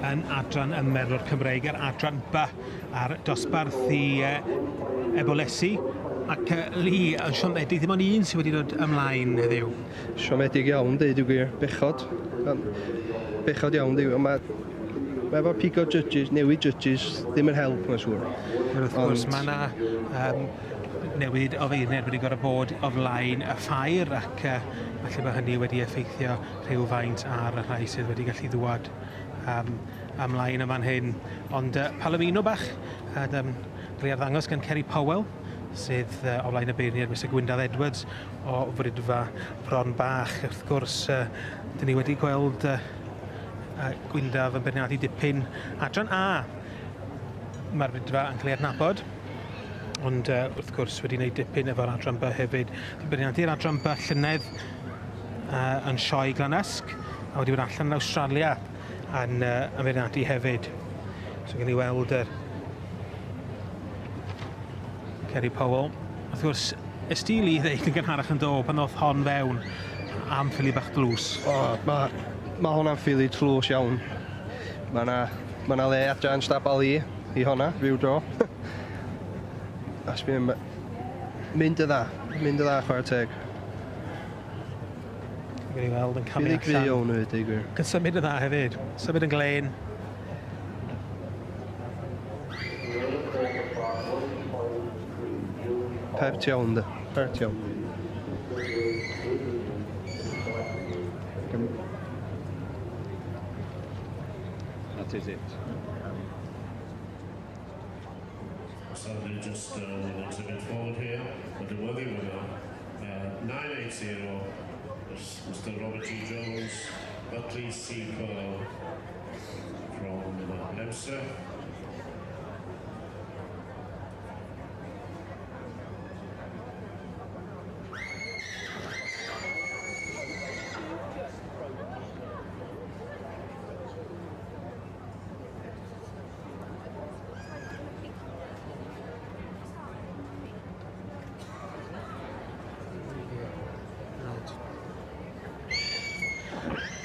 yn adran y Merlod Cymreig, yr adran B a'r dosbarth i Ebolesi. Ac Lee, yn siomedig, ddim ond un sydd wedi dod ymlaen heddiw. Siomedig iawn, deud y gwir. Bechod. Bechod iawn, deud. Mae efo pigo judges, newid judges, ddim yn help, mae'n siŵr. Wel, wrth gwrs, mae yna newid o feirniad wedi gorfod bod o flaen y ffair ac falle bod hynny wedi effeithio rhywfaint ar y rhai sydd wedi gallu ddwad ymlaen yn fan hyn. Ond Palomino bach, cael ei arddangos gan Kerry Powell, sydd o flaen y beirniad Mr Gwyndaf Edwards o Fridfa Bron Bach. Wrth gwrs, dyn ni wedi gweld Gwyndaf yn beirniadu dipyn adran A. Mae'r Fridfa yn cael ei adnabod, ond wrth gwrs wedi gwneud dipyn efo'r adran B hefyd. Beirniadu'r adran B llynedd yn sioe Glanysg, a wedi bod allan yn Awstralia yn beirniadu hefyd. So gen i weld yr Kerry Powell. Wrth gwrs, y stil i ddeud yn gynharach yn do, pan ddoth hon fewn am ffili bach dlws. O, mae hwnna'n ffili tlws iawn. Mae yna le adra yn stabal i honna, rhyw dro. A sbio, mynd y dda, chwarae teg. Gwni weld yn camu allan. Ffili gry iawn hefyd, deud gwir. Yn symud yn dda hefyd. Symud yn glên. Pert iawn, de. Pert iawn. That is it. Sadly, just a little bit forward here, but the worthy winner, 980, Mr. Robert G. Jones, Buckley C. Pearl from Leicester.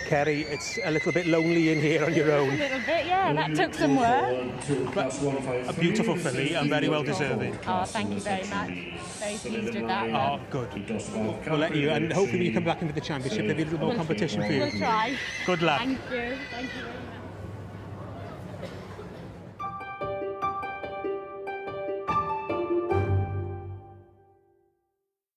Kerry, it's a little bit lonely in here on your own. A little bit, yeah. That took some work. But a beautiful filly and very well deserving. Oh, thank you very much. Very pleased with that. Oh, good. We'll let you, and hopefully when you come back into the championship, there'll be a little more competition for you. We'll try. Good luck. Thank you. Thank you very much.